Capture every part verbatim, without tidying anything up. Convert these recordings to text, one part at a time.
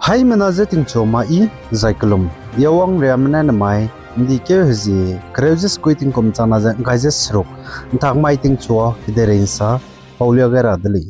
Haimena je tingchua ma i, zai kelum. Yawang riamene nemai, ndi keu hezi, kereu ze sekui tingkum changna ze ngkai ze seruk, ntak mai tingchua, kederensa, paulia gai ra de lei.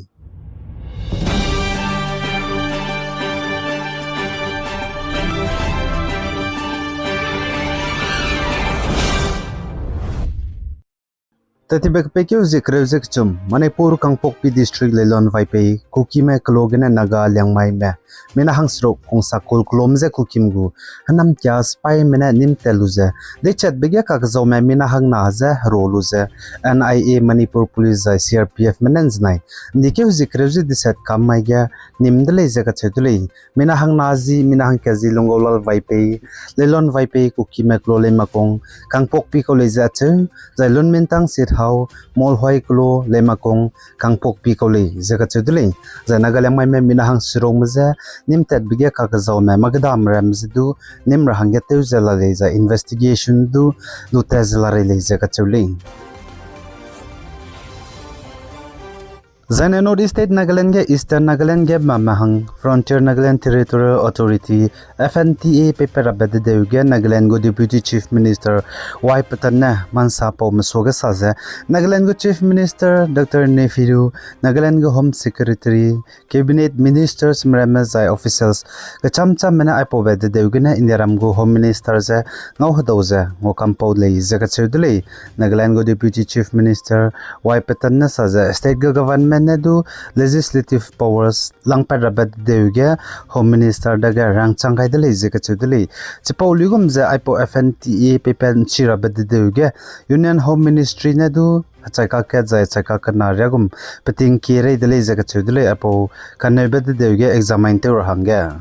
Tetibe kepeikeu zie kereu ze kechum, Manipur Kangpokpi District Leilon Vaipei, Kukime kelo gene Naga Liangmaime, mina hangseruk kungsa kul kelum ze Kukim gu, hanam kia sipaime ne nim tat lu ze, deichatbe ge kakezaume mina hangna ze hero lu ze, N I A Manipur Police zai C R P F me ne nzenai, ndi keu zie kereu ze deset kam mai ge, nim de lei ze kacheu de lei. Mina hangna zi, mina hangkia zi Lunggolal Vaipei, Leilon Vaipei, Kukime kelo Leimakong, Kangpokpi kau lei ze acheu, zai Lunmintang Sethau, Molhoi kelo Leimakong, Kangpokpi kau lei ze kacheu de lei. Zai Naga Liangmaime mina hangserukme ze, nim tatbe ge kakezaume, makdam ramme ze du, nim ra hangge tew ze la lei zai investigation du, lu tat ze la rei lei ze kacheu lei. Zaine North East State Nagaland ge Eastern Nagaland ge mame hang Frontier Nagaland Territorial Authority, F N T A peipat rabe dedeu ge Nagaland gu Deputy Chief Minister Y Patan ne mansa pau mesuage sa ze, Nagaland gu Chief Minister Doctor Neiphiu, Nagaland gu Home Secretary, Cabinet Ministers meramme zai officials, kecham chamme ne aipaube dedeu gene Indiaram gu Home Minister ze ngau hedau ze nguakampau lei ze kacheu de lei. Nagaland gu Deputy Chief Minister Y Patan ne sa ze state gu government ne du legislative powers langpat rabe dedeu ge Home Minister dage rangchang gai de lei ze kacheu de lei. Chipau luigum ze aipau F N T A peipat nchi rabe dedeu ge Union Home Ministry ne du hechai kakat zai hechai kakena riagum peting kie rei de lei ze kacheu de lei aipau kaneube dedeu ge examine tew ra hangge.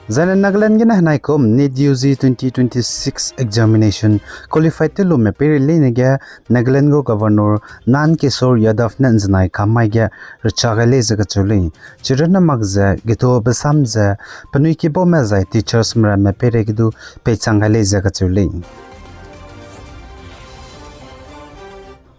Zaine Nagaland gene henaikum NEET U G twenty twenty-six examination qualified tew lume peirei leine ge Nagaland gu Governor Nand Kishore Yadav ne nzenai kam mai ge recha gai lei ze kacheu lei. Chirunne mak ze, getuabe sam ze, penui kibaume zai teachers meramme peirei ge du peichang gai lei ze kacheu lei.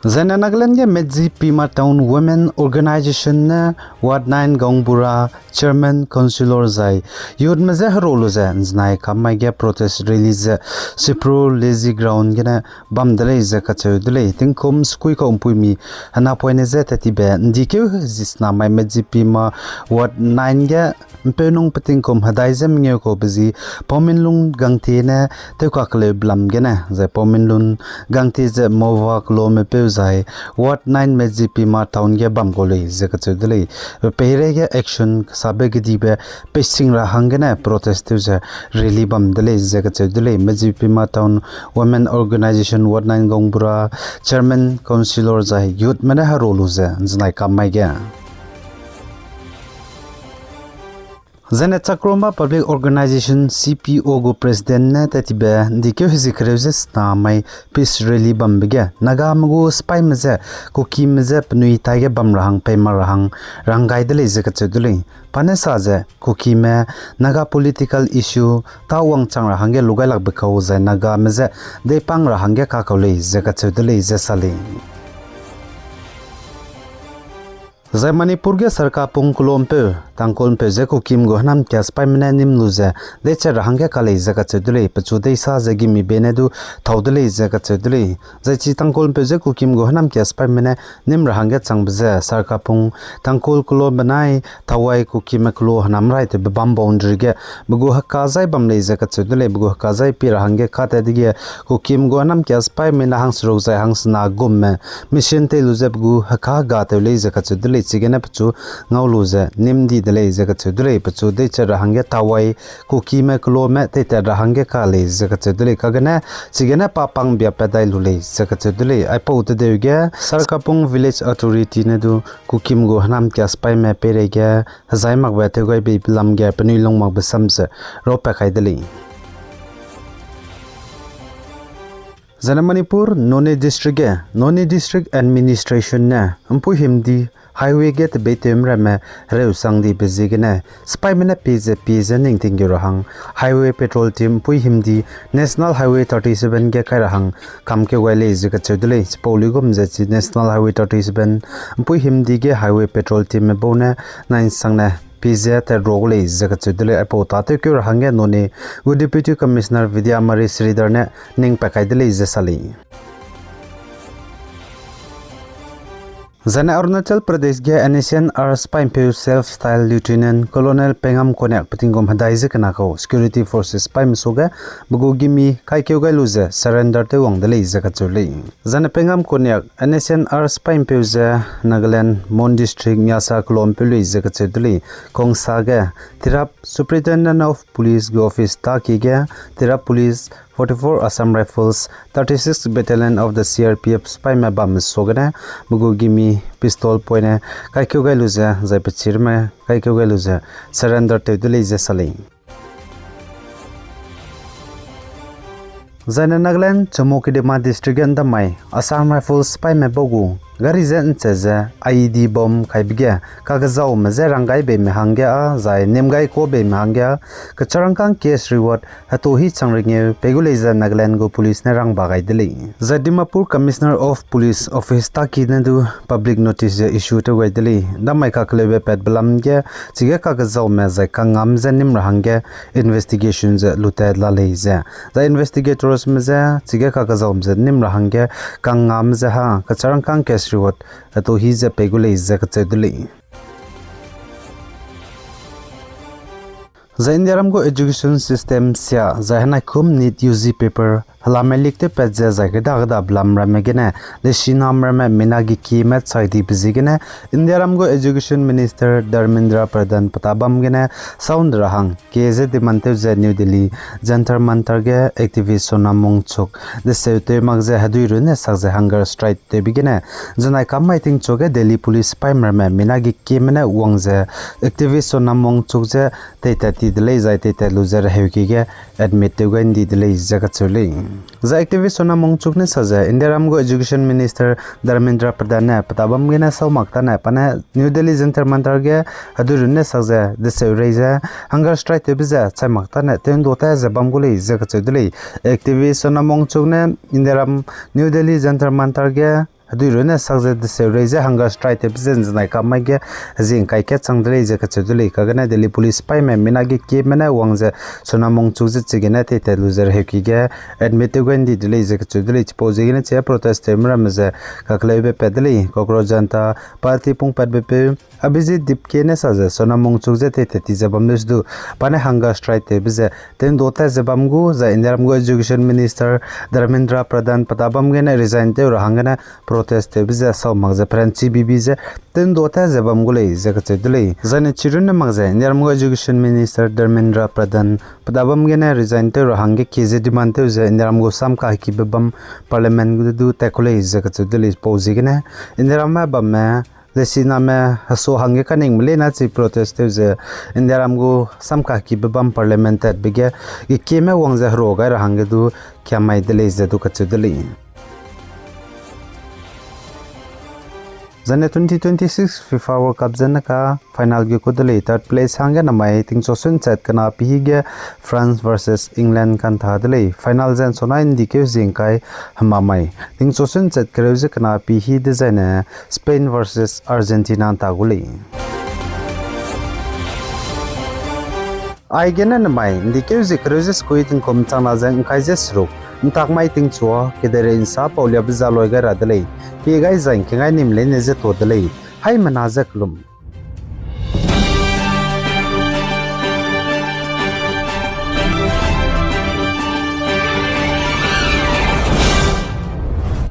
Zaine Nagaland ge Medziphema Town Women Organization ne Ward nine Gaonbura Chairman, Councillor zai youth me je hero lu ze nzenai kam mai ge protest rally ze Sipru Lazy Ground gene bam de lei ze kacheu de lei. Tingkum sekui kau mpuimi henapoine je tetibe ndi keu hezi sena mai Medziphema Ward nine ge mpeunung petingkum hedai ze mengeu kaube zi Pauminlun Gangte ne tewkakeleu belam gene zai Pauminlun Gangte ze Mova kelomepeu zai Ward nine Medziphema Town ge bam kau lei ze kacheu de lei. Peirei ge action kesabe gedibe peising ra hanggene protest tew ze rally bam de lei ze kacheu de lei. Medziphema Town Women Organization Ward nine Gaonbura Chairman, Councillor zai youth me ne hero lu ze nzenai kam mai ge. Zaine Chakroma Public Organization, C P O gu President ne tetibe ndi keu hezi kereu ze sena mai peace rally bambe ge Nagame gu sipaime je Kukime je penui taige bam ra hang pei mak ra hang rang gai de lei ze kacheu de lei. Pa ne sa ze Kukime Naga political issue tâ wangchang ra hangge lugailakbe kau zai Nagame je deipang ra hangge kakau lei ze kacheu de lei ze sa lei. Zai Manipur ge sarkar pung kelompeu, Tangkhul'mpeu je Kukim gu hênamkia sipaîme ne nîm lu ze, deichat ra hangge ka lei ze kacheu de lei, pechu deisa ze gimi be ne du thau de lei ze kacheu de lei. Zai chi Tangkhul'mpeu je Kukim gu hênamkia sipaîme ne nîm ra hangge changbe ze, sarkar pung Tangkhul kelombe benai, Thawai Kukime kelo hênam rai tewbe bam boundary ge, pe gu heka zai bam lei ze kacheu de lei, pe gu heka zai pi ra hangge ka tat dege, Kukim gu hênamkia sipaîme na hangseruk zai hangsena gumme, mission tei lu ze pe gu heka ga tew lei ze kacheu de lei, chigene pechu ngau lu ze nîm di de lei ze kacheu de lei, pechu deichat ra hangge Thawai Kukime kelome teitat ra hangge ka lei ze kacheu de lei, kagene, chigene pa pang biapat dai lu lei ze kacheu de lei. Aipau tedeu ge, sarkar pung village authority ne du Kukim gu hênamkia sipaîme peireige, hezai makbe tewgaibe lam ge penui lung makbe sam ze rapat kai de lei. Zane Manipur, Noney District ge, Noney District Administration ne, mpui himdi, highway ge tebeitewme ramme hereu sang dibe ziegene, sipaime ne pie ze pie ze ning tinggeu ra hang, highway patrol team ’mpuî himdi National Highway thirty-seven ge kai ra hang kamkeu gai lei ze kacheu de lei. Chipau luigum ze chi National Highway thirty-seven ’mpuî himdi ge highway patrol teamme bau ne nai ’nsangne pie ze tat ra gu lei ze kacheu de lei. Aipau tâtewkeu ra hangge nune gu Deputy Commissioner Vidyamari Sridhar ne ning pat kai de lei ze sa lei. Zaine Arunachal Pradesh ge N S C N R sipaî ’mpeu self style Lieutenant Colonel Pengam Konyak pe tinggum hedai ze kena kau security forces sipaîme suage pe gu gimi kaikeu gai lu ze surrender tew wang de lei ze kacheu lei. Zaine Pengam Konyak N S C N R sipaî ’mpeu ze Nagaland Mon District Nyasa kelompeu lei ze kacheu de lei. Kongsa ge Tirap Superintendent of Police gu office tâki ge Tirap Police, forty-four Assam Rifles, thirty-six Battalion of the C R P F sipaîme bamme suagene pe gu gimi pistol poine kaikeu gai lu ze, zai pechirme kaikeu gai lu ze surrender tew de lei ze sa lei. Zaine Nagaland Chumoukedima District ge ’ndamai Assam Rifles sipaîme bau gu gari je ’nche ze I E D bomb kaibe ge kakezaume je ranggaibeime hangge â zai nimgai kuâbeime hangge â kecharangkâng cash reward hetu hi chang rengeu pei gu lei ze Nagaland gu police ne rangba gai de lei. Zai Dimapur Commissioner of Police office tâki ne du public notice ze issue tew gai de lei. ’Ndamai kakeleube patbe lam ge chige kakezaume zai kangngam ze nîm ra hangge investigation ze lutat la lei ze, zai investigatorsme je chige kakezaume ze nîm ra hangge kangngam ze ha kecharangkâng cash reward hetu hi ze pei gu lei ze kacheu de lei. Zai Indiaram gu education system sia zai henaikum NEET U G paper helame leak tewpat ze zai kêda kêdabe lam ramme gene lesiname ramme mina gekieme chai dibe ziegene Indiaram gu Education Minister Dharmendra Pradhan pe ta bam gene sound ra hang kie ze demand tew ze New Delhi Jantar Mantar ge activist Sonam Wangchuk deseu tew mak ze hedui runne sak ze hunger strike tewbe gene, zenai kam mai tingchu ge Delhi police sipaîme ramme mina gekieme ne wang ze activist Sonam Wangchuk je teitat ti de lei zai teitat lu ze reheuki ge admit tew gai ’ndi de lei ze kacheu lei. Zai activist Sonam Wangchuk ne sa ze Indiaram gu Education Minister Dharmendra Pradhan ne pe ta bam gene sau mak tane pa ne New Delhi Jantar Mantar ge hedui runne sak ze deseu rei ze hunger strike tewbe ze chai mak tane tew'ndu ta ze bam gu lei ze kacheu de lei. Activist Sonam Wangchuk ne Indiaram New Delhi Jantar Mantar ge hedui runne sak ze deseu rei ze hunger strike tewbe ze zenai kam mai ge hezing kai kat chang de lei ze kacheu de lei. Kagene Delhi police sipaîme mina gekieme ne wang ze Sonam Wangchuk je chigene teitat lu ze reheuki ge admit tew gai ’ndi de lei ze kacheu de lei. Chipau ziegene chi protest tewme ramme ze kakeleube pat de lei. Cockroach Janta Party pungpatbe peu Abhijit Dipke ne sa ze Sonam Wangchuk je teitat ti ze bam leu sedu pa ne hunger strike tewbe ze tew'ndu ta ze bam gu zai Indiaram gu Education Minister Dharmendra Pradhan pe ta bam gene resign tew ra hanggene protest tewbe ze sau mak ze peranchi bibi ze tew'ndu ta ze bam gu lei ze kacheu de lei. Zaine chirunne mak ze Indiaram gu Education Minister Dharmendra Pradhan pe ta bam gene resign tew ra hangge kie ze demand tew ze Indiaram gu sam kahekibe bam Parliament gu du tat ku lei ze kacheu de lei. Pau ziegene Indiaram bamme lesiname hesu hangge kaningme leine chi protest tew ze Indiaram gu sam kahekibe bam Parliament tatbe ge gekieme wang ze herua gai ra hangge du kiamai de lei ze du kacheu de lei. Zaine twenty twenty-six FIFA World Cup zene ka final ge ku de lei. Third place hangge namai tingchu sunchat kena pihi ge France versus England kantha de lei. Final zen sonai ’ndikeu zingkai hemamai tingchu sunchat kereu ze kena pihi dezaine Spain versus Argentina ’nta gu lei. Aigene namai ’ndikeu ze kereu ze sekui tingkum changna ze ’ngkai ze seruk, ’ntak mai tingchua kedeirei ’nsa pauliabe ze loi gai ra de lei. Pie gai zai ’ngkengai nim leine ze ta de lei. Haimena ze kelum.